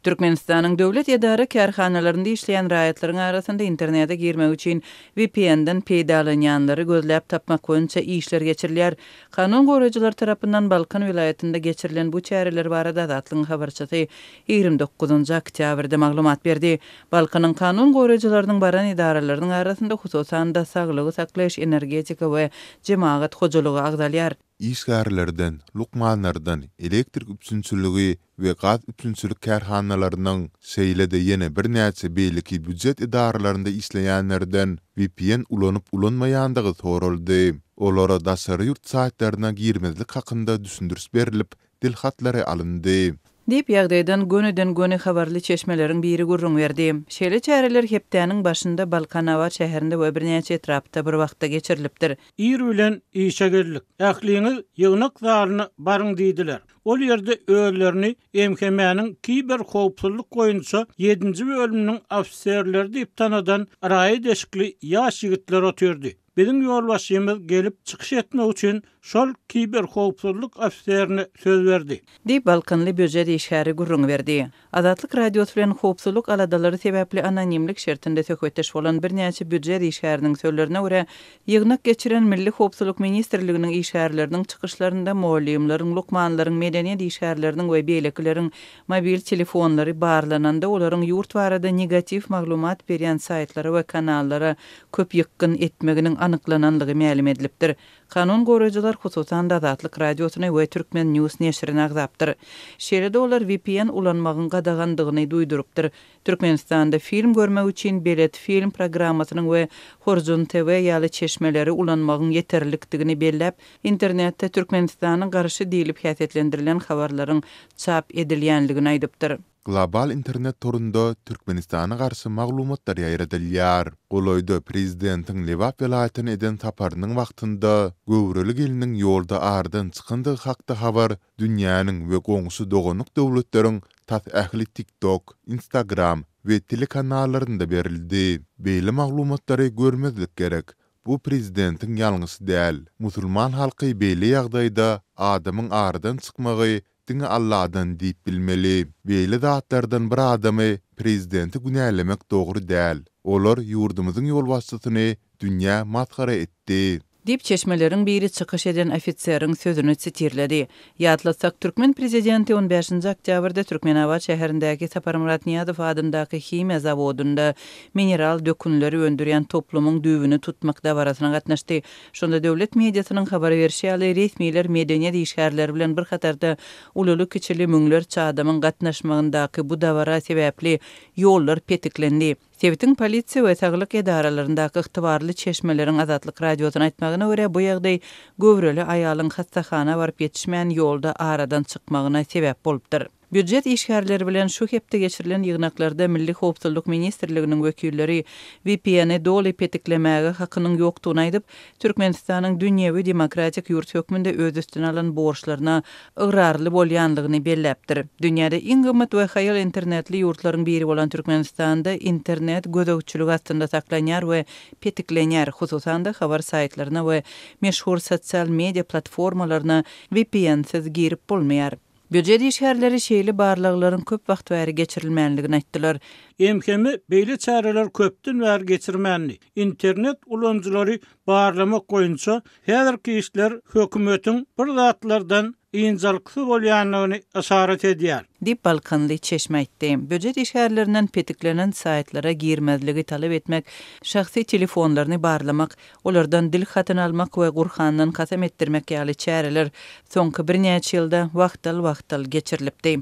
Türkmenistanyň döwlet edara-kärhanalarynda işleýän raýatlaryň arasynda internete girmek üçin VPN-den peýdalanýanlary gözläp tapmak boýunça işler geçirilýär. Kanun goraýjylar tarapyndan Balkan welaýatynda geçirilen bu çäreler barada Azatlygyň habarçysy 29 oktýabrda maglumat berdi. Balkanyň kanun goraýjylarynyň baran edaralarynyň arasynda, hususan-da, saglygy saklaýyş, energetika we jemagat hojalygy agzalýar. Işgärlerden, lukmanlardan, elektrik üpjünçiligi we gaz üpjünçilik kärhanalarynyň, şeýle-de ýene birnäçe beýleki býujet edaralarynda işleýänlerden vpn ulanyp-ulanmaýandygy soraldy. Olara daşary ýurt saýtlaryna girmezlik hakynda düşündiriş berlip, dil hatlary alyndy. Diýip, ýagdaýdan gönüden-göni habarly çeşmeleriň biri gürrüň berdi. Şeýle çäreler hepdäniň başynda Balkanabat şäherinde we birnäçe etrapda bir wagtda geçirilipdir. Ir bilen işe geldik. Ähliňiz ýygnak zalyna baryň diýdiler. Ol ýerde özlerini MHM-niň kiberhowpsuzlyk boýunça ýedinji bölüminiň ofiserleri diýip tanadan raýat eşikli ýaş ýigitler otyrdy. Biziň ýolbaşçymyz gelip çykyş etmek üçin şol kiberhowpsuzlyk ofiserine söz berdi. Diýip, balkanly býujet işgäri gürrüň berdi. Azatlyk Radiosy bilen howpsuzlyk aladalary sebäpli anonimlik şertinde söhbetdeş bolan birnäçe býujet işgäriniň sözlerine görä, ýygnak geçiren Milli howpsuzlyk ministrliginiň işgärleriniň çykyşlarynda mugallymlaryň, lukmanlaryň, medeniýet işgärleriniň we beýlekileriň mobil telefonlary barlananda olaryň ýurt barada negatiw maglumat berýän saýtlara we kanallara köp ýykgyn etmeginiň anyklananlygy mälim edilipdir. Kanun goraýjylar hususan-da Azatlyk Radiosyny we Turkmen News neşirini agzapdyr. Şeýle-de olar vpn ulanmagyň gadagandygyny duýdurypdyr. Türkmenistanda film görmek üçin Belet film programmasynyň we Horjun TV ýaly çeşmeleri ulanmagyň ýeterlikdigini belläp, internetde Türkmenistana garşy diýlip häsiýetlendirilen habarlaryň çap edilýänligini aýdypdyr. Global internet torunda Türkmenistana garşy maglumatlar ýaýradylýar. Golaýda prezidentiň Lebap welaýatyna eden saparynyň wagtynda göwreli gelniň ýolda aradan çykandygy hakda habar dünýäniň we goňşy doganlyk döwletleriň tas ähli TikTok, Instagram we telekanallarynda berildi. Beýle maglumatlary görmezlik gerek. Bu prezidentiň ýalňyşy däl. Musulman halky beýle ýagdaýda adamyň aradan çykmagy diňe Alladan diýip bilmeli. Beýle zatlardan bir adamy, prezidenti günälemek dogry däl. Olar ýurdumyzyň ýolbaşçysyny dünýä masgara etdi. Diýip, çeşmeleriň biri çykyş eden ofiseriň sözüni sitirledi. Ýatlatsak, türkmen prezidenti on bäşinji oktýabrda Türkmenabat şäherindäki Saparmyrat Nyýazow adyndaky himiýa zawodynda mineral dökünleri öndürýän toplumyň düýbüni tutmak dabarasyna gatnaşdy. Şonda döwlet mediasynyň habar berşi ýaly, resmiler medeniýet işgärleri bilen bir hatarda ululy-kiçili müňlerçe adamyň gatnaşmagyndaky bu dabara sebäpli ýollar petiklendi. Sebitiň polisiýa we saglyk edaralaryndaky ygtybarly çeşmeleriň Azatlyk Radiosyna aýtmagyna görä, bu ýagdaý göwreli aýalyň hassahana baryp ýetişmän ýolda aradan çykmagyna sebäp bolupdyr. Býujet işgärleri bilen şu hepde geçirilen ýygnaklarda Milli howpsuzlyk ministrliginiň wekilleri VPN-i doly petiklemäge hakynyň ýokdugyny aýdyp, Türkmenistanyň dünýewi demokratik ýurt hökmünde öz üstüne alan borçlaryna ygrarly bolýanlygyny belläpdir. Dünýäde iň gymmat we haýal internetli ýurtlaryň biri bolan Türkmenistanda internet gözegçilik astynda saklanýar we petiklenýär, hususan-da habar saýtlaryna we meşhur sosial media platformalaryna VPN-siz girip bolmaýar. Býujet işgärleri şeýle barlaglaryň köp wagt bäri geçirilmänligini aýtdylar. MHM beýle çäreleri köpden bäri geçirmändi. Internet ulanyjylary barlamak boýunça häzirki işler hökümetiň bir zatlardan ynjalyksyz bolýandygyny yşarat edýär. Diýip, balkanly çeşme aýtdy. Býujet işgärlerinden petiklenen saýtlara girmezligi talap etmek, şahsy telefonlaryny barlamak, Olardan dil hatyny almak we Gurhandan kasam etdirmek ýaly çäreler soňky birnäçe ýylda wagtal-wagtal geçirilipdi.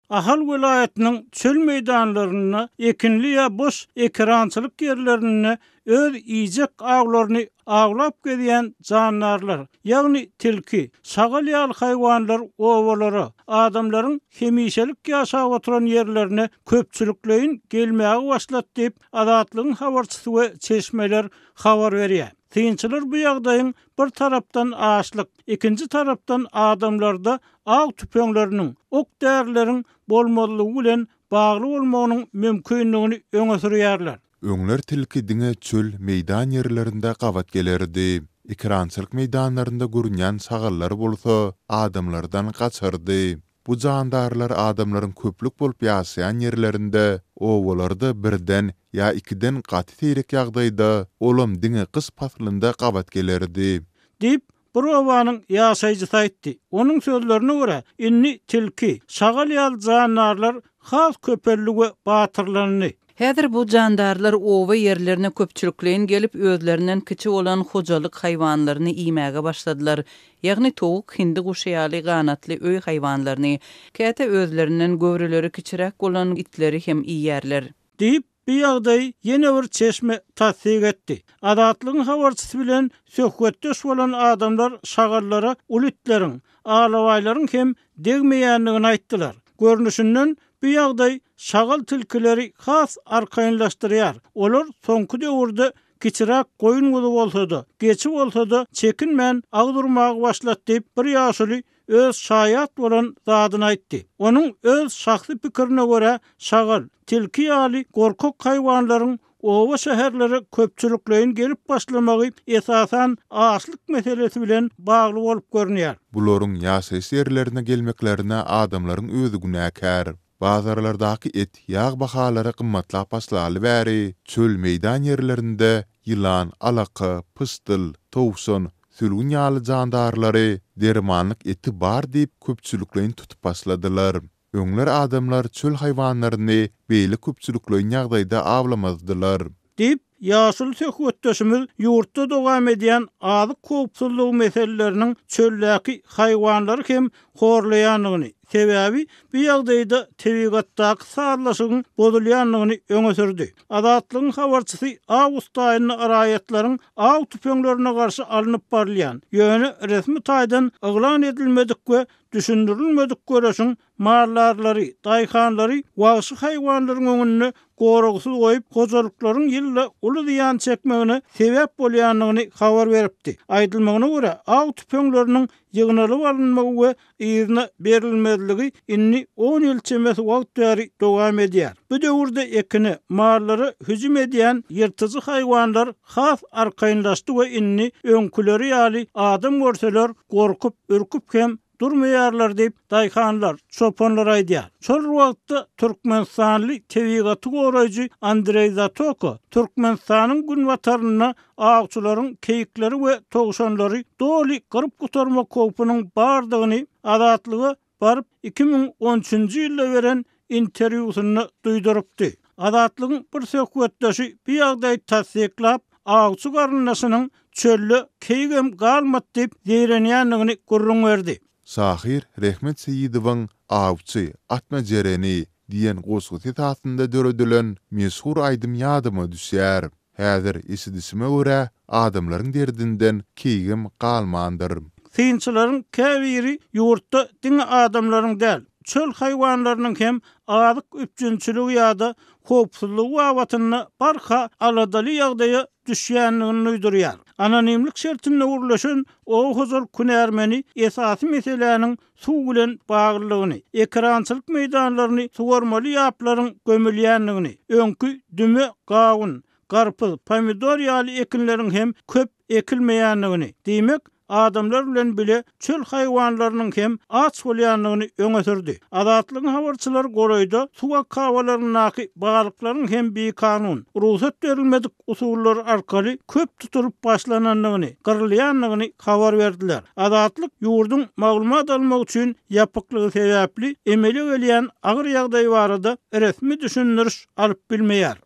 Ahal welaýatynyň çöl meýdanlarynda ekinli ýa boş ekerançylyk ýerlerinde öz iýjek awlaryny awlap gezýän jandarlar, ýagny tilki, şagal ýaly haýwanlar obalara, adamlaryň hemişelik ýaşap oturan ýerlerine köpçülikleýin gelmäge başlady diýip, Azatlygyň habarçysy we çeşmeler habar berýär. Synçylar bu ýagdaýyň bir tarapdan açlyk, ikinji tarapdan adamlarda aw tüpeňleriniň, ok-därileriň bolmazlygy bilen bagly bolmagynyň mümkindigini öňe sürýärler. Öňler tilki diňe çöl, meýdan ýerlerinde gabat gelerdi. Ekerançylyk meýdanlarynda görünýän şagallar bolsa adamlardan gaçardy. Bu jandarlar adamlaryň köplük bolup ýaşaýan ýerlerinde, obalarda birden ýa ikiden gaty seýrek ýagdaýda, olam diňe gyş paslynda gabat gelerdi. Diýip, bir obanyň ýaşaýjysy aýtdy. Onuň sözlerine görä, indi tilki, şagal ýaly jandarlar has köpeldi we batyrlandy. Häzir bu jandarlar oba ýerlerine köpçülikleýin gelip, özlerinden kiçi bolan hojalyk haýwanlaryny iýmäge başladylar. Ýagny towuk, hindi guşy ýaly ganatly öý haýwanlaryny. Käte özlerinden göwreleri kiçiräk bolan itleri hem iýýärler. Diýip, bu ýagdaýy ýene bir çeşme tassyk etdi. Azatlygyň habarçysy bilen söhbetdeş bolan adamlar şagallara uly itleriň, alabaýlaryň hem degmeýändigini aýtdylar. Görnüşinden, bu ýagdaý şagal tilkileri has arkaýynlaşdyrýar. Olar soňky döwürde kiçiräk goýun-guzy bolsa-da, geçi bolsa-da çekinmän agyz urmaga başlady diýip, bir ýaşuly öz şaýat bolan zadyny aýtdy. Onuň öz şahsy pikirine görä, şagal, tilki ýaly gorkak haýwanlaryň oba-şäherlere köpçülikleýin gelip başlamagy esasan açlyk meselesi bilen bagly bolup görünýär. Bularyň ýaşaýyş ýerlerine gelmeklerine adamlaryň özi günäkär. Bazarlardaky et, ýag bahalary gymmatlap başlaly bäri, çöl-meýdan ýerlerinde ýylan, alaka, pyşdyl, towşan, sülgün ýaly jandarlary dermanlyk eti bar diýip köpçülikleýin tutup başladylar. Öňler adamlar çöl haýwanlaryny beýle köpçülikleýin ýagdaýda awlamazdylar. Diýip, ýaşuly söhbetdeşimiz ýurtda dowam edýän azyk howpsuzlygy meseleleriniň çöldäki haýwanlary hem horlaýandygyny, sebäbi bu ýagdaýda tebigatdaky sazlaşygyň bozulýandygyny öňe sürdi. Azatlygyň habarçysy awgust aýynda raýatlaryň aw tüpeňlerine garşy alnyp barylýan, ýöne resmi taýdan yglan edilmedik we düşündirilmedik göreşiň maldarlary, daýhanlary wagşy haýwanlaryň öňünde goragsyz goýup, hojalyklaryň ýylda uly zyýan çekmegine sebäp bolýandygyny habar beripdi. Aýdylmagyna görä, aw tüpeňleriniň ýygnalyp alynmagy we yzyna berilmezligi indi on ýyl çemesi wagt bäri dowam edýär. Bu döwürde ekine, mallara hüjüm edýän ýyrtyjy haýwanlar has arkaýynlaşdy we indi öňküleri ýaly adam görseler gorkup, ürküp hem durmaýarlar diýip, daýhanlar, çopanlar aýdýar. Şol bir wagtda, türkmenistanly tebigaty goraýjy Andreý Zatoko Türkmenistanyň günbatarynda awçylaryň keýikleri we towşanlary doly gyryp gutarmak howpunyň bardygyny Azatlyga baryp 2013-nji ýylda beren interwýusynda duýdurypdy. Azatlygyň bir söhbetdeşi bu ýagdaýy tassyklap, awçy garyndaşynyň çölde keýigem galmady diýip zeýrenýändigini gürrüň berdi. Şahyr Rehmet Seýidowyň Awçy, atma jereni diýen goşgusy esasynda döredilen meşhur aýdym ýadyma düşýär. Häzir, eşidişime görä, adamlaryň derdinden keýgim galmandyr. Synçylaryň käbiri ýurtda diňe adamlaryň däl, çöl haýwanlarynyň hem azyk üpjünçiligi ýa-da howpsuzlygy babatynda barha aladaly ýagdaýa düşýändigini duýdurýar. Anonimlik şertinde gürleşen oba hojalyk hünärmeni esasy meseläniň suw bilen baglydygyny, ekerançylyk meýdanlaryny suwarmaly ýaplaryň gömülýändigini, öňki düme gawun, garpyz, pomidor ýaly ekinleriň hem köp ekilmeýändigini, diýmek, adamlar bilen bile çöl haýwanlarynyň hem aç bolýandygyny öňe sürdi. Azatlygyň habarçylary golaýda suw akabalaryndaky balyklaryň hem bikanun, rugsat berilmedik usullar arkaly köp tutulyp başlanandygyny, gyrylýandygyny habar berdiler. Azatlyk ýurduň maglumat almak üçin ýapyklygy sebäpli emele gelýän agyr ýagdaý barada resmi düşündiriş alyp bilmeýär.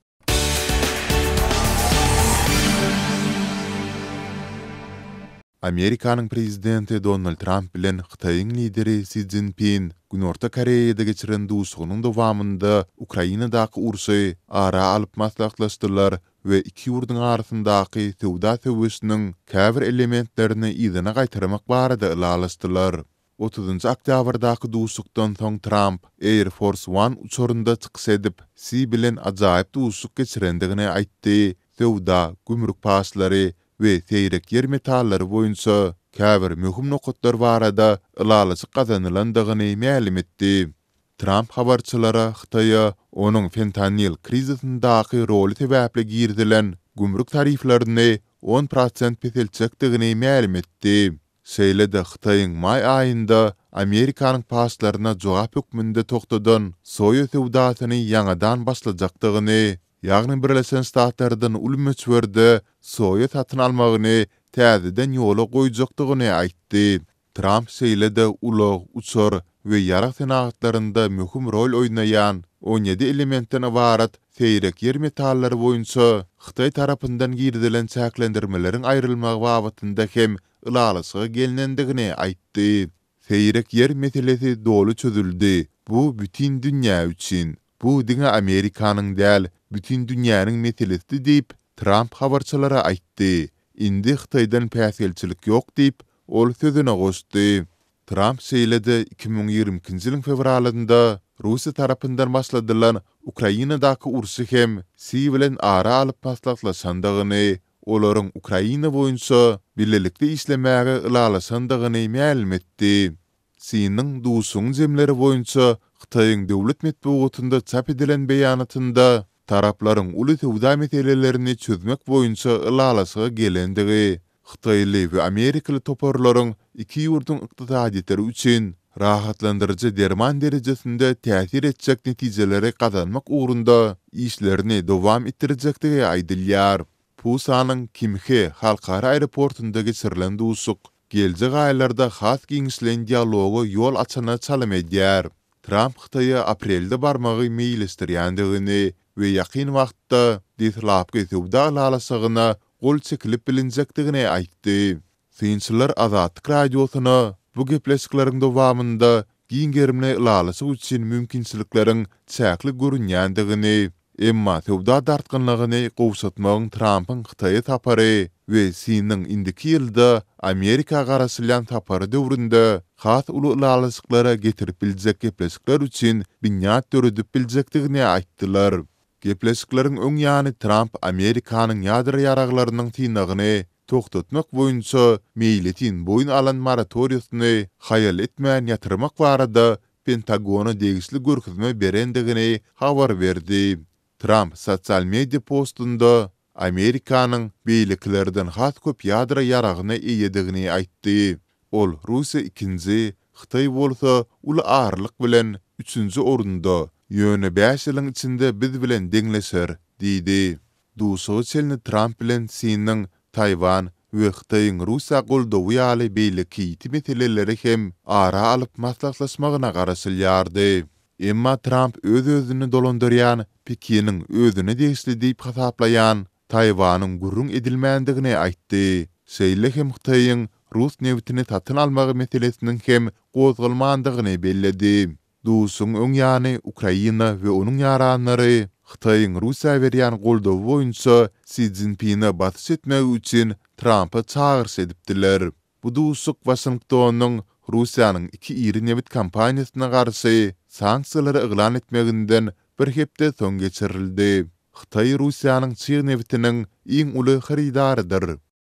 Amerikanyň prezidenti Donald Tramp bilen Hytaýyň lideri Si Szinpin Günorta Koreýada geçiren duşuşygynyň dowamynda Ukrainadaky urşy ara alyp maslahatlaşdylar we iki ýurduň arasyndaky söwda söweşiniň käbir elementlerini yzyna gaýtarmak barada ylalaşdylar. Otuzynjy oktýabrdaky duşuşykdan soň Tramp Air Force One uçarynda çykyş edip, Si bilen ajaýyp duşuşyk geçirendigini aýtdy, söwda, gümrük paçlary we seýrek ýer metallary boýunça käbir möhüm nokatlar barada ylalaşyk gazanylandygyny mälim etdi. Tramp habarçylara Hytaýa onuň fentanil krizisindäki roly sebäpli girizilen gümrük tariflerini. 10% peseltjekdigini mälim etdi. Şeýle-de Hytaýyň maý aýynda Amerikanyň paçlaryna jogap hökmünde togtadan soýa söwdasyny ýaňadan başlajakdygyny, ýagny Birleşen Ştatlardan uly möçberde soýa satyn almagyny täzeden ýola goýjakdygyny aýtdy. Tramp şeýle-de ulag, uçar we ýarag senagatlarynda möhüm rol oýnaýan 17 elementden ybarat seýrek ýer metallary boýunça Hytaý tarapyndan girizilen çäklendirmeleriň aýrylmagy babatynda hem ylalaşyga gelnendigini aýtdy. Seýrek ýer meselesi doly çözüldi, bu bütin dünýä üçin. Bu diňe Amerikanyň däl, bütin dünýäniň meselesidi diýip, Tramp habarçylara aýtdy. Indi Hytaýdan päsgelçilik ýok diýip, ol sözüne goşdy. Tramp şeýle-de 2022-nji ýylyň fewralynda Russiýa tarapyndan başladylan Ukrainadaky urşy hem Si bilen ara alyp maslahatlaşandygyny, olaryň Ukraina boýunça bilelikde işlemäge ylalaşandygyny mälim etdi. Siniň duşuşygyň jemleri boýunça Hytaýyň döwlet metbugatynda çap edilen beýanatynda taraplaryň uly söwda meselelerini çözmek boýunça ylalaşyga gelendigi, hytaýly we amerikaly toparlaryň iki ýurduň ykdysadyýetleri üçin rahatlandyryjy derman derejesinde täsir etjek netijeleri gazanmak ugrunda işlerini dowam etdirjekdigi aýdylýar. Pusanyň Kimhe halkara aeroportynda geçirilen duşuk geljek aýlarda has giňişleýin dialoga ýol açana çalym edýär. Tramp Hytaýa aprelde barmagy meýilleşdirýändigini we ýakyn wagtda deslapky söwda ylalaşygyna gol çekilip bilinjekdigini aýtdy. Synçylar Azatlyk Radiosyna bu gepleşikleriň dowamynda giň gerimli ylalaşyk üçin mümkinçilikleriň çäkli görünýändigini, emma söwda dartgynlygyny gowşatmagyň Trampyň Hytaýa sapary we Siniň indiki ýylda Amerika garaşylýan sapary döwründe has uly ylalaşyklara getirip biljek gepleşikler üçin binýat döredip biljekdigini aýtdylar. Gepleşikleriň öň ýany Tramp Amerikanyň ýadro ýaraglarynyň synagyny togtatmak boýunça meýletin boýun alan moratoriýasyny haýal etmän ýatyrmak barada Pentagona degişli görkezme berendigini habar berdi. Tramp sosial media postunda Amerikanyň beýlekilerden has köp ýadro ýaragyna eýedigini aýtdy. Ol Russiýa ikinji, Hytaý bolsa uly aralyk bilen üçünji orunda, ýöne bäş ýylyň içinde biz bilen deňleşer diýdi. Duşuşyga çenli Tramp bilen Siniň Taýwan we Hytaýyň Russiýa goldawy ýaly beýleki ýiti meseleleri hem ara alyp maslahatlaşmagyna garaşylýardy. Emma Tramp öz-özüni dolandyrýan Pekiniň özüne degişli diýip hasaplaýan Taýwanyň gürrüň edilmändigini aýtdy. Şeýle hem Hytaýyň rus nebitini satyn almagy meselesiniň hem gozgalmandygyny belledi. Duşuşygyň öň ýany Ukraina we onuň ýaranlary Hytaýyň Russiýa berýän goldawy boýunça Si Szinpine basyş etmegi üçin Trampa çagyryş edipdiler. Bu duşuşyk Waşingtonyň Russiýanyň iki iri nebit kompaniýasyna garşy sanksiýalary yglan etmeginden bir hepde soň geçirildi. Hytaý Russiýanyň çig nebitiniň iň uly hyrydarydyr.